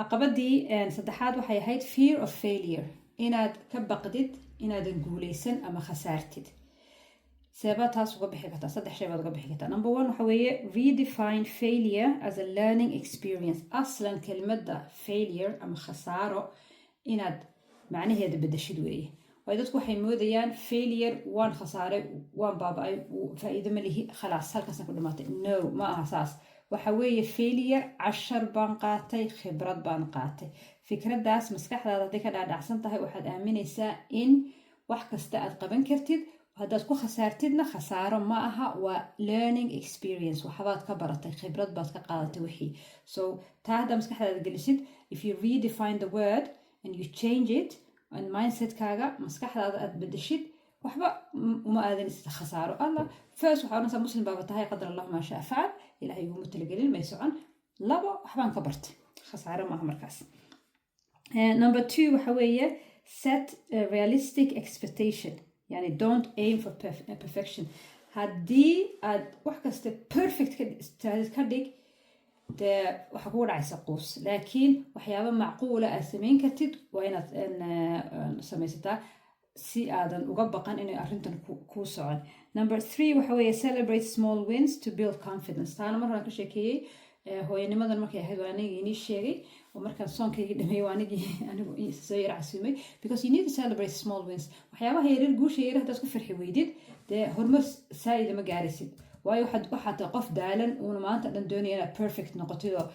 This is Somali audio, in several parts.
Caqabadii saddexaad waxay ahayd fear of failure, inaad ka baqdid inaadan guuleysan ama khasaartid. Seebaad taas uga bixi kartaa? Saddex shay baad uga bixi kartaa. Number one waxa weeye redefine failure as a learning experience. Aslan kelmadda failure ama khasaaro inaad macnaheeda bedeshid weeye, waayo dadku waxay moodayaan failure waan khasaaray, waan baaba-ay, faa-iido ma lihi, khalaas, halkaasaan ku dhamaatay. No, ma aha saas. Waxa weeye failure cashar baan qaatay, khibrad baan qaatay. Fikraddaas maskaxdaada hadday ka dhaadhacsan tahay, waxaad aaminaysaa in wax kasta aad qaban kartid. Haddaad ku khasaartidna, khasaaro ma aha, waa learning experience. Waxbaad ka baratay, khibrad baad ka qaadatay wixii. So taa haddaa maskaxdaada gelisid, if you redefine the word and you change it and mindsetkaaga, maskaxdaada aad bedeshid, waxba uma aadanaysid khasaaro. Alla first waxaa odhanaysaa, muslim baaba tahay, قدر الله ما شاء فعل, Ilahay iguma talagelin, may socon. Labo, waxbaan ka bartay, khasaaro maaha markaas. Number two waxa weeye set a realistic expectation, yani don't aim for perfection. Haddii aad wax kasta perfect ka dhig, dee waxaa kugu dhacaysa quus. Laakiin waxyaaba macquula aad samayn kartid waa inaad samaysataa si aadan uga baqan inay arrintan kuu socon. Number three waxa weeye celebrate small wins to build confidence. Taana mar horaan ka sheekeeyey. Hooyanimadan markay ahayd waa anigii inii sheegay, oo markaan soonkaygi dhameeyey waa anigii anigu soo yar casuumay, because you need to celebrate small wins. Waxyaabaha yaryar, guusha yaryar haddaad ku farxi weydid, dee horumar saa'ida ma gaaraysid, waayo waxaad tahay qof daalan uuna maanta dhan doonaya inaad perfect noqotid oo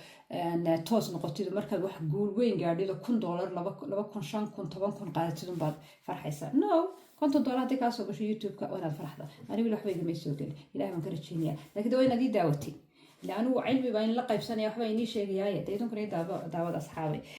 toos noqotid. Markaad wax guul weyn gaadhid oo $1,000, 2,000, 5,000, 10,000 qaadatid unbaad farxaysaa. No, $50 haddii kaa soo gasho YouTube-ka waa inaad farxda. Anigu waxba igama soo gelin, Ilahi baan ka rajeynaya, laakiin de waa inaad ii daawatay, ila anigu cilmi baa in la qaybsanaya, waxbaa inii sheegayaaye, dee idinkuna ii daawada, asxaabay.